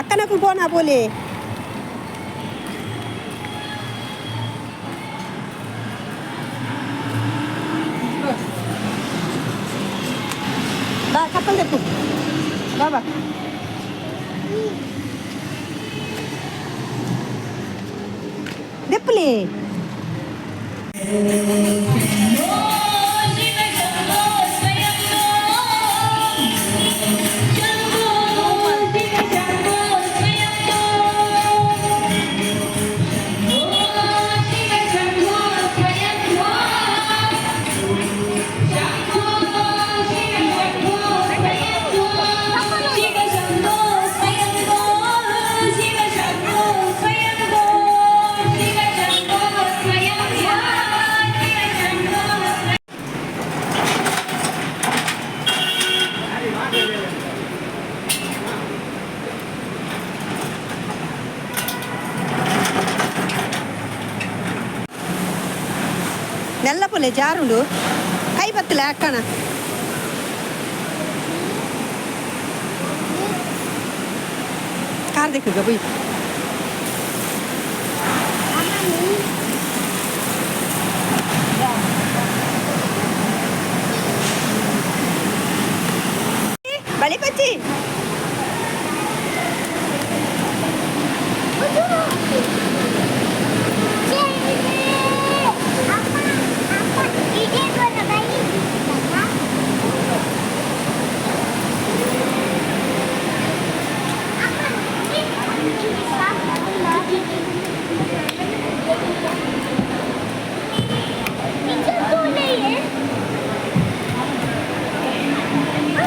ಅಕ್ಕನಕ್ಕೂ ಪೋನಾ ಪೋಲಿ. ಬಾ, ಚಪ್ಪಲ್ ತೆಪ್ಪು, ಬಾ ಬಾ. ದೆಪ್ಪಲಿ. ನೆಲ್ಲ ಪುಲೆ ಜಾರುಂಡು, ಕೈ ಬತ್ತಲೆ ಅಕ್ಕಣ. Car ದೆಕ್ಕಗ boy. ಬಳಿ ಪಚ್ಚಿ.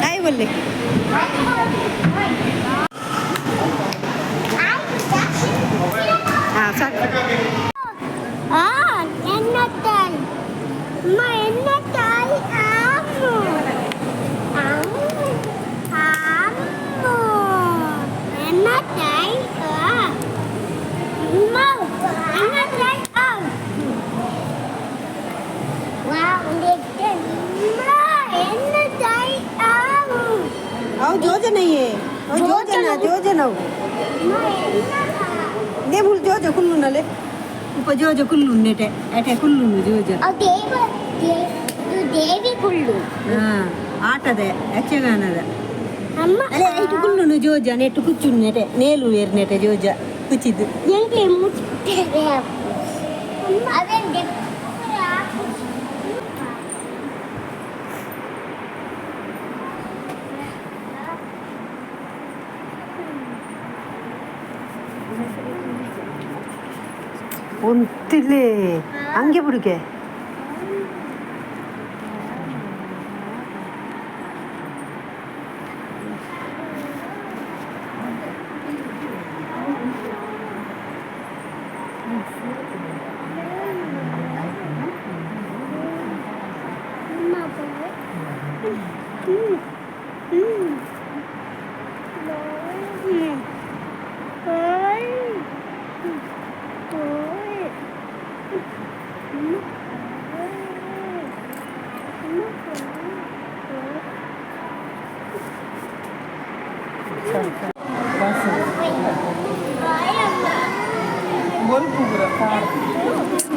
काय बोलले? ಹಾ, ಸಾಕು. ಎನ್ನ ತಾಯಿ, ಅಮ್ಮ, ಎನ್ನ ತಾಯಿ, ಅಮ್ಮು ಅಮ್ಮು ಅಮ್ಮು, ಎನ್ನ ತಾಯಿ, ಅಮ್ಮ, ಎನ್ನ ತಾಯಿ. ಎನ್ನ ತಾಯಿ ಅಮ್ಮು. ಅವು ಜೋಜನಯ್ಯೆ, ಅವು ಜೋಜನ ಜೋಜನ ಅವು. ನೇ ಮುಲ್ ಜೋಜ ಕುಲ್ಲುನಲೆ ಉಪ ಜೋಜ ಕುಲ್ಲು ನೆಟೆ ಎಟೆ ಕುಲ್ಲುನು ಜೋಜ. ದೇವ ದೇವಿ ಕುಳ್ಳು. ಹಾ, ಆಟದ ಯಕ್ಷಗಾನದ. ಅಮ್ಮ. ಅಲೆ, ಐಟು ಕುಲ್ಲುನು ಜೋಜ, ನೆಟ್ಟು ಕುಚ್ಚುನು ನೆಟೆ ನೇಲು ಏರ್ ನೆಟೆ ಜೋಜ ಕುಚ್ಚಿದ್ದು. ಎಂಗೆ ಮುಟ್ಟೆ ಅಮ್ಮ, ಅದೇನ್. ಒಂತಿಲ್ಲೇ ಹಂಗೆ ಬುಡುಗೆ.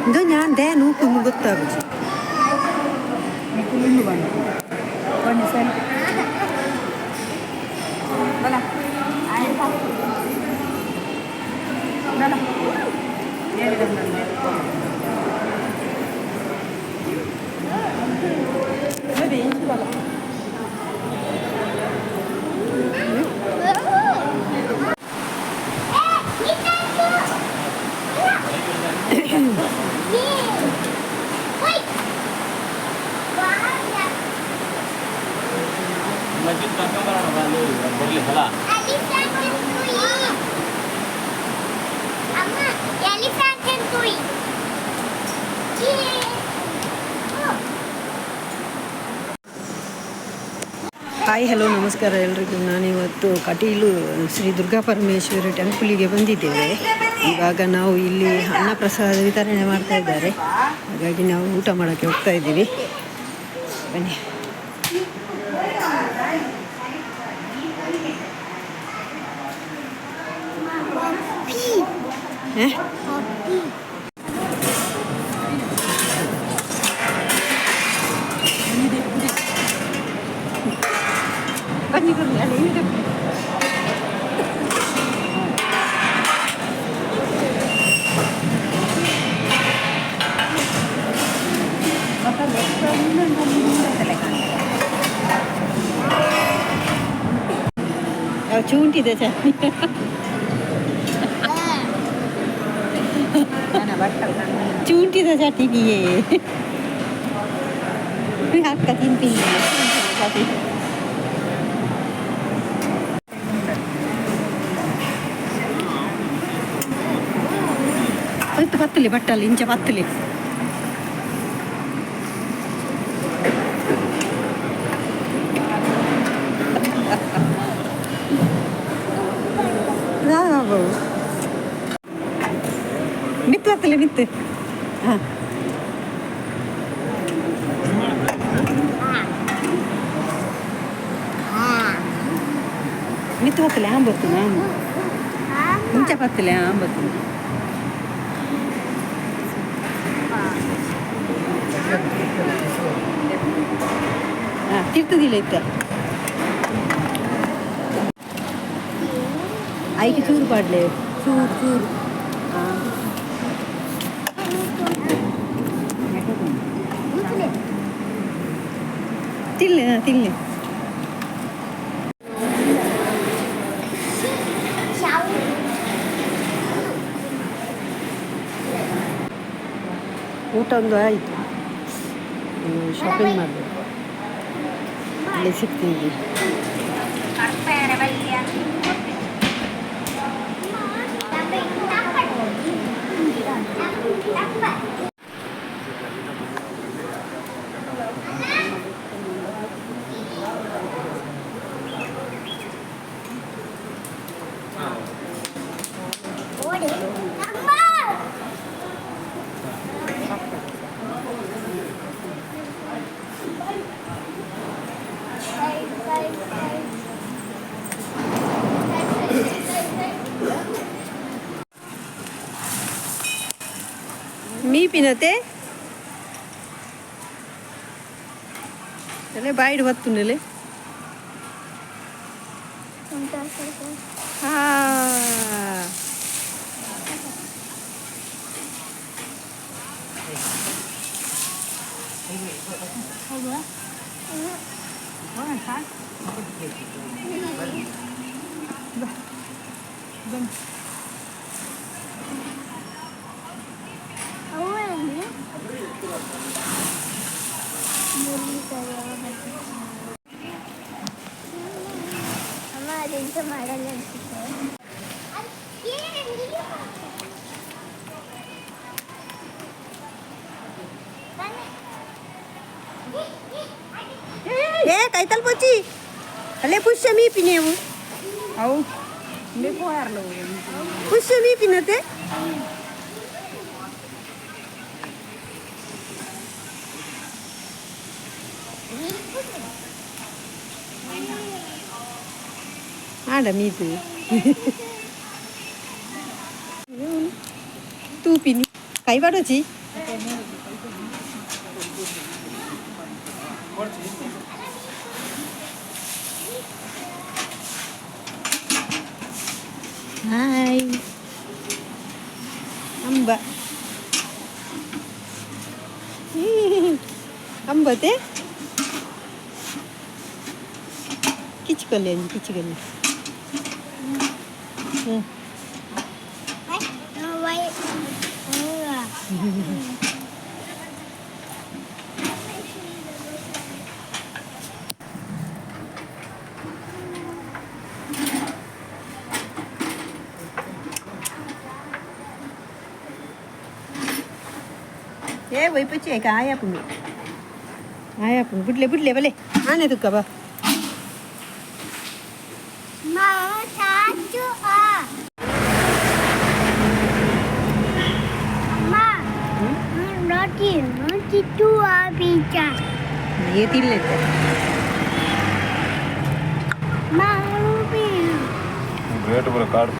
ಇಂದು ഞാൻ they ನೂಕು ಗೊತ್ತಾಗುಜಿ. ಅಮ್ಮ, ಎಲಿಫೆಂಟ್ ತುಯಿ. ಹಾಯ್, ಹಲೋ, ನಮಸ್ಕಾರ ಎಲ್ರಿಗೂ. ನಾನಿವತ್ತು ಕಟೀಲು ಶ್ರೀ ದುರ್ಗಾ ಪರಮೇಶ್ವರಿ ಟೆಂಪಲಿಗೆ ಬಂದಿದ್ದೇವೆ. ಇವಾಗ ನಾವು ಇಲ್ಲಿ ಅನ್ನಪ್ರಸಾದ ವಿತರಣೆ ಮಾಡ್ತಾ ಇದ್ದಾರೆ. ಹಾಗಾಗಿ ನಾವು ಊಟ ಮಾಡೋಕ್ಕೆ ಹೋಗ್ತಾ ಇದ್ದೀವಿ. ಬನ್ನಿ. ಹ? ಬನ್ನಿ ಬನ್ನಿ, ಅಲ್ಲಿ ಇದೆ. ಯಾವ ಚೂಂಟಿದೆ ಚಟ್ನಿ. ಚೂಂಟಿದ ಚಟ್ನಿಯೇ. ಅಕ್ಕ ತಿಂತೀನಿ ಚಟ್ನಿ. ಆಯ್ತು, ಪತ್ತಲಿ ಬಟ್ಟಲ್ಲಿ ಇಂಚ ಪತ್ತಲಿ. ಮಿತ್ತು ಪತ್ತಲಿ ಮಿತ್ತು. ಹಾಂ, ಮಿತ್ತು ಪತ್ತಲಿ. ಆಂ, ಬರ್ತದೆ. ಆಂ, ಇಂಚ ಪತ್ತಲಿ. ಆಂ, ಬರ್ತದೆ. ಹಾಂ, ತಿರ್ತದಿಲ್ಲ ಇತ್ತ. ಐಕೆ ಚೂರು ಪಾಡ್ಲೆ, ಚೂರು ಚೂರು. ಹಾಂ. ತಿನ್ಲಿ, ಹಾಂ, ತಿನ್ಲಿ. ಊಟ ಒಂದು ಆಯಿತು. ಶಾಪಿಂಗ್ ಮಾಡಬೇಕು. ಅಲ್ಲಿ ಸಿಗ್ತೀವಿ. ಓಡಿ ಅಮ್ಮ. ಮೀಪಿನತೆ ಅಲ್ಲೇ ಬಾಯಿಡ್ ಬತ್ತುಂಡಲೆ. ಹಾ. ಅಮ್ಮ, ಅದೆಂತ ಮಾಡಲ್ಲ ಅನ್ಸುತ್ತೆ. ಏ, ಕೈತಲ್ ಪೊಚ್ಚಿ ಅಲ್ಲೇ ಪುಷ್ಯ ಮೀಪಿ ನೀವು. ಅವು ಪೋಯಾರಲ್ಲ. ಪುಷ್ಯ ಮೀಪಿನತೆ. ಆಡ ಮೀತು ತೂಪಿನಿ ಕೈ ಬಾಡೋಚಿ. ಹಾಯ್ ಅಂಬ, ಅಂಬತೆ. ಕಿಚ್ಕೊಲ್ಲಿ ಅಂಜಿ ಕಿಚ್ಕೊಲ್ಲಿ. ಹ್ಞೂ. ಏ ಒಯ್ಪಚ್ಚಿ ಏಕ ಆಯಾಪುಂಡು ಆಯಾಪುಂಡು. ಬಿಡ್ಲೆ ಬಿಡ್ಲೆ ಬಲೆ ಆನೆ ತುಕ್ಕ ಬಾ. ಮಾ ಚಾಚು ಆ ಅಮ್ಮ ನೋಟಿ ನೋಟಿ ಟೂ ಆ ಬೀಚ. ಏತಿಲ್ಲ. ಮಾರು ಬಿ. ರೇಟ್ ಬರೋ ಕಾರ್ಡ್.